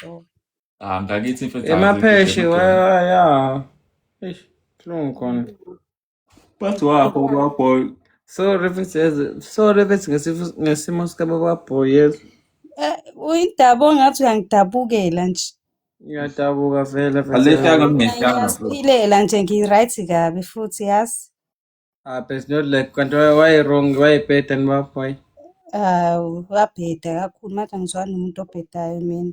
So Ah, ngakithi mfethu azikho Emapheshe nje amagceke. ya. Eish, buhlungu khona. Bathi wakho boy. Sorry mfethu yazi, sorry mfethu ngesimo sikababa boy yes. Eh, uyindaba ongathi uyangidabukela nje. Ngiyadabuka vele mfethu. Alehlanga Mina kungehlanga mfethu. ngiyaziphilela nje ngi-right kabi futhi yazi. Ah, but it's not like kanti why wrong, why better than baba boy. Awu, wabheda kakhulu manje angizwani nomuntu obhedayo mina.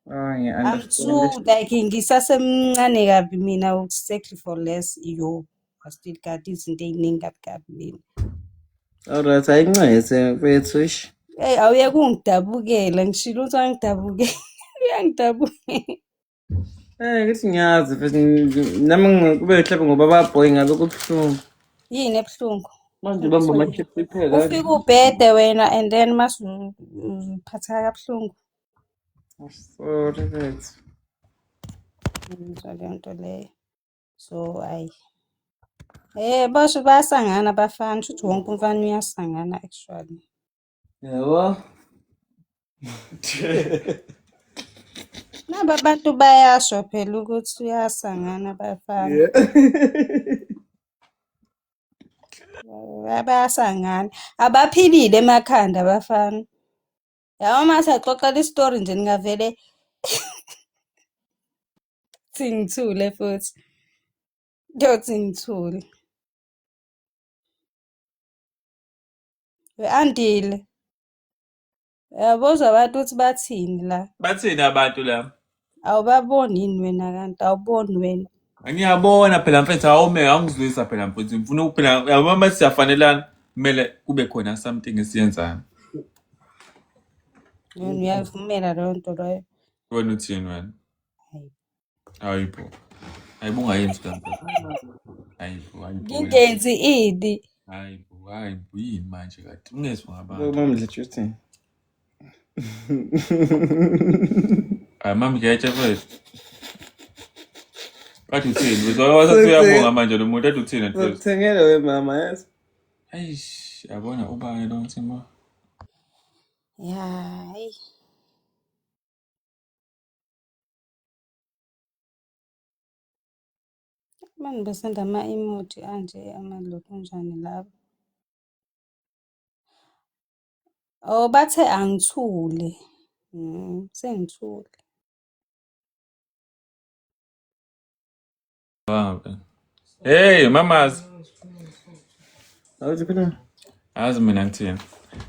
Ah, I'm ngiya-understand. too like ngisasemncane kabi mina I would settle for less yo. I still got izinto ey'ningi kabi kabi mina. Alright, ayincese mfethu ish. Hey, awuyeke ungidabukela ngishilo ukuthi angidabukela. Uyangidabukela. Eh, ngithi ngiyazi mfethu nami kube mhlawumbe ngobaba boy ngabe kubuhlungu. Yini ebuhlungu? Manje ubamba ama-chips kuphela. Ufike ubhede wena and then mase uphatheka kabuhlungu. Sorry mfethu. Ngizwa leyo nto leyo. So ayi. Eh basho bayasangana abafana, shuthi wonke umfana uyasangana actually. Yabo. Naba abantu bayasho phela ukuthi uyasangana abafana. Yeah. Bayasangana. Abaphilile emakhanda abafana. Yabo mase axoxela isitori nje ningavele thi ngithule futhi. Kuyothi ngithule. We-Andile, uyabuzwa abantu ukuthi bathini la? Bathini abantu la? Awubaboni yini wena kanti? Awuboni wena? Ngiyabona phela mfethu awume awungizwisa phela mfethu ngifuna ukuphila yabo uma siyafanelana kumele kube khona something esiyenzayo. Wena uyayivumela leyo nto leyo. Wena uthini wena? Hayi. Hayibo. Hayibo ungayenzi le nto. Hayibo, hayibo. Ngingenzi ini? Hayibo, hayibo yini manje kade ungezwa ngabantu. Mamdletshe uthini? Hayi mamdletshe mfethu. Kade uthini? Wasathi uyabonga manje lo muntu kade uthini mfethu? Uthengele we mama yes. Eish, yabona ubani lo Thimo? Ya, hayi. Abantu besenda ama-emoji anje amalokhunjani laba. Oh, bathe angithule. Sengithule. Hey, mamazi. Awuthi khona. Azi mina ngithini?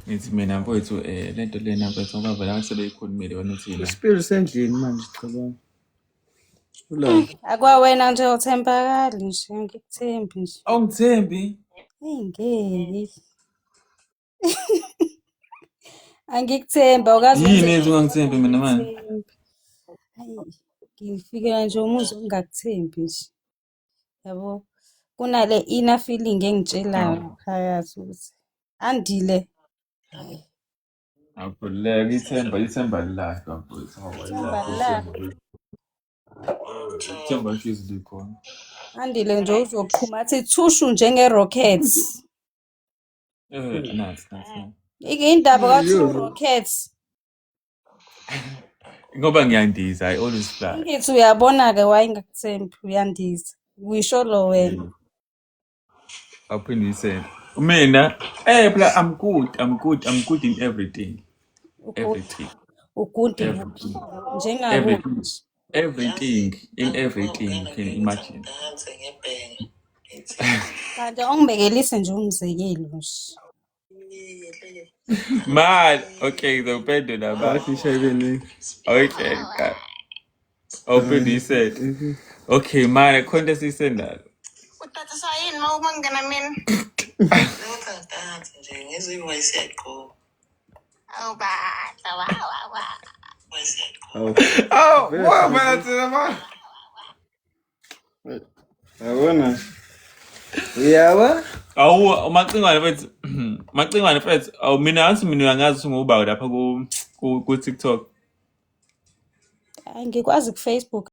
Ngithi mina mfowethu lento lena mfethu ngoba vele abantu sebeyikhulumile wena uthini? Isipilo sendlini manje cabanga. Ula. Akwawena nje uthembakali nje, angikuthembi nje. Awungithembi? Eyi ngeke. Angikuthembi awukaze Yini ungithi yenza ungangithembi mina manje? angikuthembi. Hayi, ngifikela nje umuzwa ongakuthembi nje. Yabo, kunale inner feeling engitshelayo ngaphakathi ukuthi Andile, hayi, Awukhululeka ithemba ithemba lilahlwa mfowethu. Hawu ithemba alilahlwa lilahlwa. ithemba. Ithemba hlezi likhona. Andile nje uzoqhuma athi thushu njenge-rocket. Eh, nathi nathi. Indaba ka-two Yo. rockets. Ngoba ngiyandiza, I always fly. Ngithi uyabona-ke wayengakuthembi uyandiza. Uyisho lo wena. Yeah. Awuphinde uyisende. Mina, eh phela I'm good, I'm good, I'm good in everything. Ugu- Everything. Ugundi kuphi? Everything. Njengakuphi Everything. nje? Everything. In everything you can imagine. Kanti ongibekelise nje umzekelo nje. Man, okay, ngizophendula ba. Bathi shayibeni. Okay, awuphinde uyisende. Okay, manje khona into esiyisendayo. Utatiswa yini uma uma ngingena mina? Awu bandla, wa wa wa. Awu. Oh, Vele wa sibili. phela thina ma. Yabona. Uyaba? Awu, umacingwane mfethu. Macingwane mfethu. Awu mina athi mina uyangazi ukuthi nguba lapha ku TikTok. Hayi ngikwazi ku-Facebook.